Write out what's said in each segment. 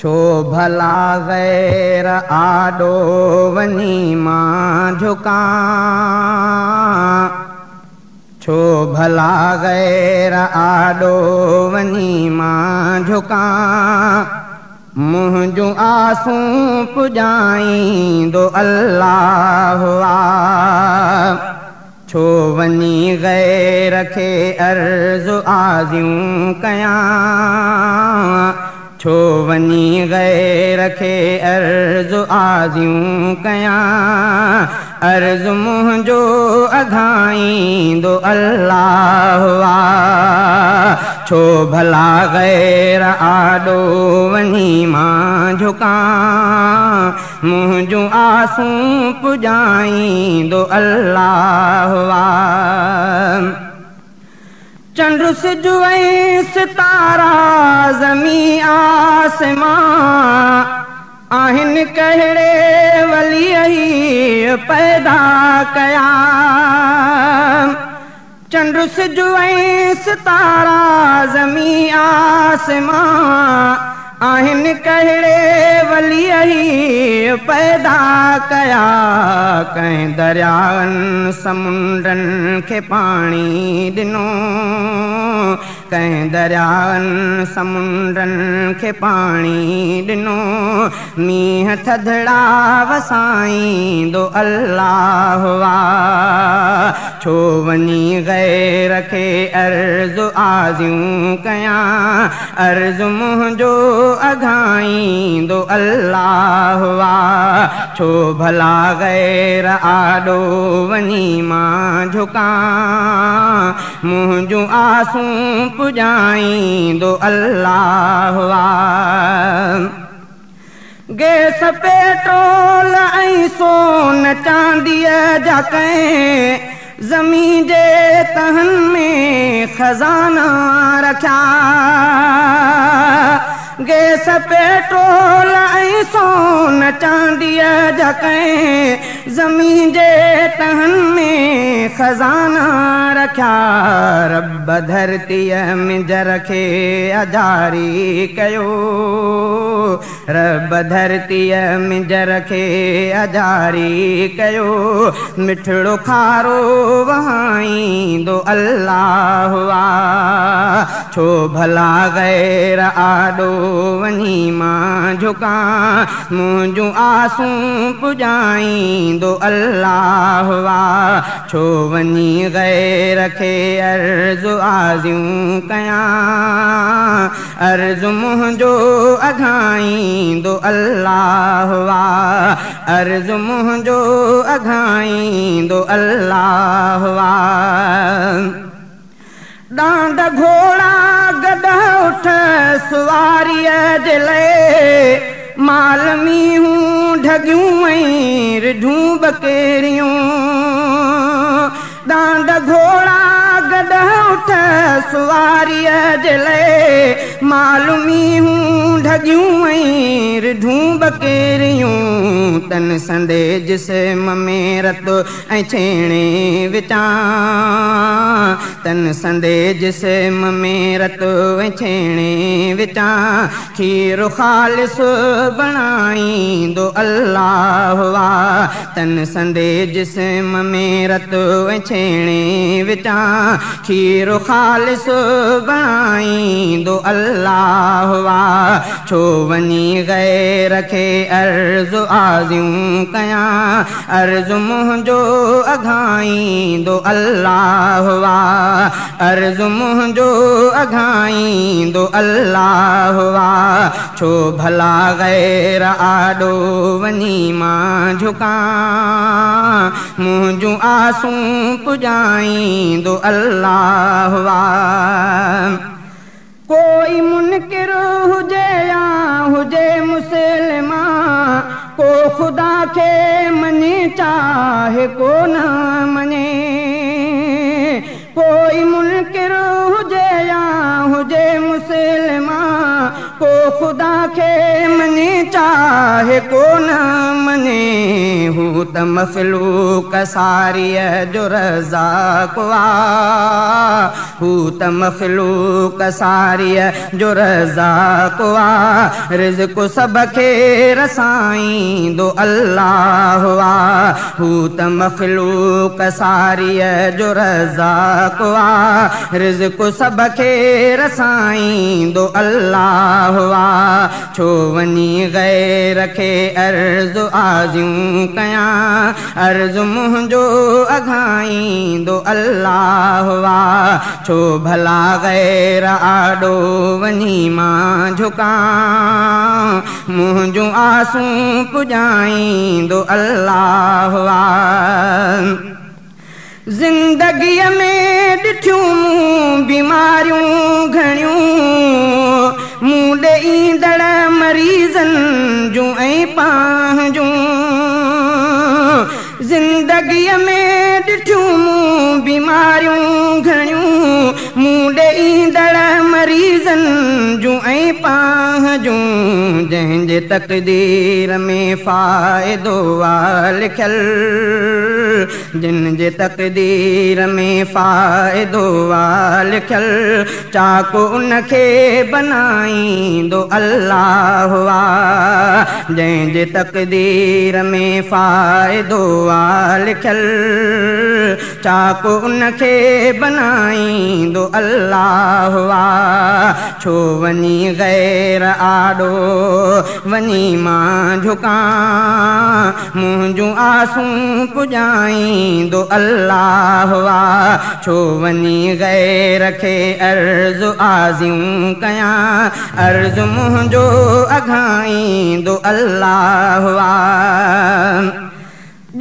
छो भला गैर आॾो वञी मां झुकां, छो भला गैर आॾो वञी मां झुकां, मुंहिंजूं आसूं पुॼाईंदो अल्लाह आ। छो वञी गैर खे अर्ज़ आज़ियूं कयां, छो वञी गैर खे अर्ज़ आज़ियूं कयां, अर्ज़ मुंहिंजो अघाईंदो अल्लाह आ। छो भला गैर आॾो वञी मां झुकां, मुंहिंजूं आसूं पुॼाईंदो अल्लाह आ। चंड सिज ऐं सितारा ज़मीन आसमां, आहिनि कहिड़े वली पैदा कया। चंड सिज ऐं सितारा ज़मीन आसमां, आहिनि कहिड़े वली पैदा कया। कंहिं दरियानि समुंडनि खे पाणी ॾिनो, कंहिं दरियानि समुंडनि खे पाणी ॾिनो, मींहुं थधड़ा वसाईंदो अल्लाह आ। छो वञी गैर खे अर्ज़ आज़ियूं कयां, अर्ज़ मुंहिंजो अघाईंदो अल्लाह आ। छो भला गैर आॾो वञी मां झुकां, मुंहिंजूं आसूं पुॼाईंदो अल्लाह आ। गैस पेट्रोल ऐं सोन चांदीअ जा कंहिं ज़मीन जे तहनि में ख़ज़ाना रखिया। गैस पेट्रोल ऐं सोन चांदीअ जा कंहिं ज़मीन जे तहनि में ख़ज़ाना रखिया। रब धरतीअ में जर खे अजारी कयो, रब धरतीअ में जर खे अजारी कयो, मिठड़ो खारो वहाईंदो अल्लाह आ। छो भला गैर आॾो वञी मां झुकां, मुंहिंजूं आसूं पुॼाईंदो अल्लाह आ। छो वञी गैर खे अर्ज़ आज़ियूं कयां, अर्ज़ मुंहिंजो अघाईंदो अल्लाह आ। अर्ज़ मुंहिंजो अघाईंदो अल्लाह आ। ॾांद घोड़ा गॾ उठ सवारीअ जे लाइ, माल मींहूं ढॻियूं ऐं रिढूं बकेरियूं। ॾांद घोड़ा गॾ उठ सवारीअ जे लाइ, माल मींहूं ढॻियूं ऐं रिढूं बकेरियूं। तन संदे जिस्म में रत ऐं छेणे विचां, तन संदे जिस्म में रत ऐं छेणे विचां, खीर ख़ालिस बणाईंदो अल्लाह आ। तन संदे जिस्म में रत ऐं छेणे विचां, खीर ख़ालिस बणाईंदो अल्लाह आ। छो वञी गैर खे अर्ज़ आज़ियूं कयां, अर्ज़ मुंहिंजो अघाईंदो अल्लाह आ। अर्ज़ मुंहिंजो अघाईंदो अल्लाह आ। छो भला गैर आॾो वञी मां झुकां, मुंहिंजूं आसूं पुॼाईंदो अल्लाह आ। कोई मुनकिर हुजे या हुजे मुसलमान, को खुदा खे मञे चाहे को न मञे। कोई मुनकिर हुजे या हुजे मुसलमान, को खुदा खे मञे चाहे چاهي ڪو نه مڃي، هو ته مخلوق ساريء جو رزاق آ، هو ته مخلوق ساريء جو رزاق آ، رزق سڀ کي رسائيندو الله آ، هو ته مخلوق ساريء جو رزاق آ، رزق سڀ کي رسائيندو الله آ، ڇو وڃي غير کي عرض آزيون ڪيان، عرض منهنجو اگهائيندو الله آ، ڇو ڀلا غير آڏو وڃي مان جهڪان، منهنجون آسون پڄائيندو الله آ. زندگيءَ ۾ ڏٺيون مون بيماريون گهڻيون، مون ڏي ايندڙ مريضن جون ۽ پنهنجون. زندگيءَ ۾ ڏٺيون مون بيماريون گهڻيون، مون ڏي ايندڙ مريضن جون ۽ پنهنجون. جنهن جي تقدير ۾ فائدو آ لکيل، جن جي تقدير ۾ فائدو آ لکيل، چاڪ ان کي بنائيندو الله آ، جنهن جي تقدير ۾ فائدو آ لکيل، چاڪ ان کي بنائيندو الله آ، ڇو وڃي غير آڏو وڃي مان جهڪان، منهنجون آسون پڄائيندو الله آ، ڇو وڃي غير کي عرض آزيون ڪيان، عرض منهنجو اگهائيندو الله آ.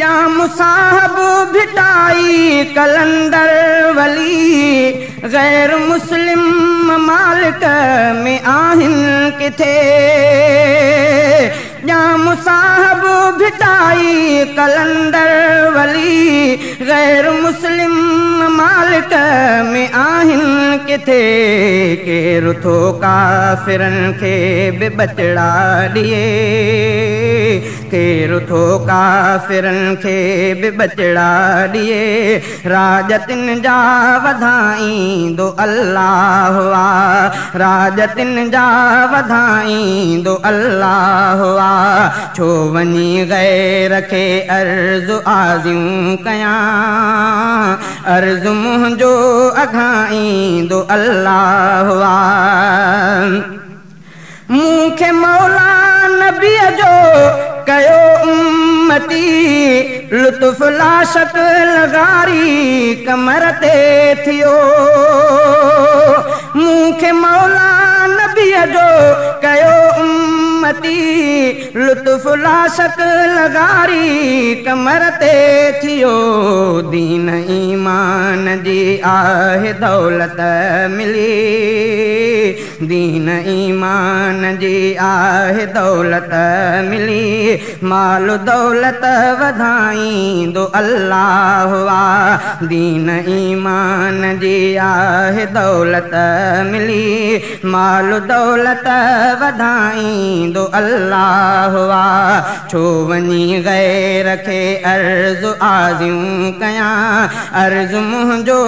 ڄام صاحب ڀٽائي قلندر ولي، غير مسلم ممالڪ ۾ آهن ڪٿي؟ ڄام صاحب ڀٽائي قلندر ولي، غير مسلم ممالڪ ۾ آهن ڪٿي؟ ڪير ٿو ڪافرن کي به ٻچڙا ڏئي، ڪير ٿو ڪافرن کي به ٻچڙا ڏئي، راڄ تن جا وڌائيندو الله آ، راڄ تن جا وڌائيندو الله آ، ڇو وڃي غير کي عرض آزيون ڪيان، عرض منهنجو اگهائيندو الله آ. مون کي مولا نبيءَ جو ڪيو امتي، لطف لاشڪ لغاري ڪمر تي ٿيو. مون کي مولا نبيءَ جو ڪيو امتي، لطف لاشڪ لغاري ڪمر تي ٿيو. دين ايمان جي آهي دولت ملي، دين ايمان جي آهي دولت ملي، مال دولت وڌائيندو الله آ، دين ايمان جي آهي دولت ملي، مال دولت وڌائيندو الله آ، ڇو وڃي غير کي عرض آزيون ڪيان، عرض منهنجو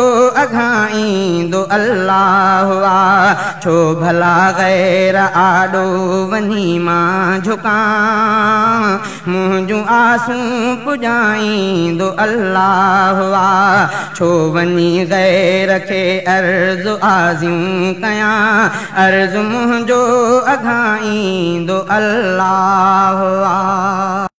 اگهائيندو الله آ، ڇو ڀلا غير آڏو وڃي مان جهڪان، منهنجون آسون پڄائيندو الله آ، ڇو وڃي غير کي عرض آزيون ڪيان، عرض منهنجو اگهائيندو الله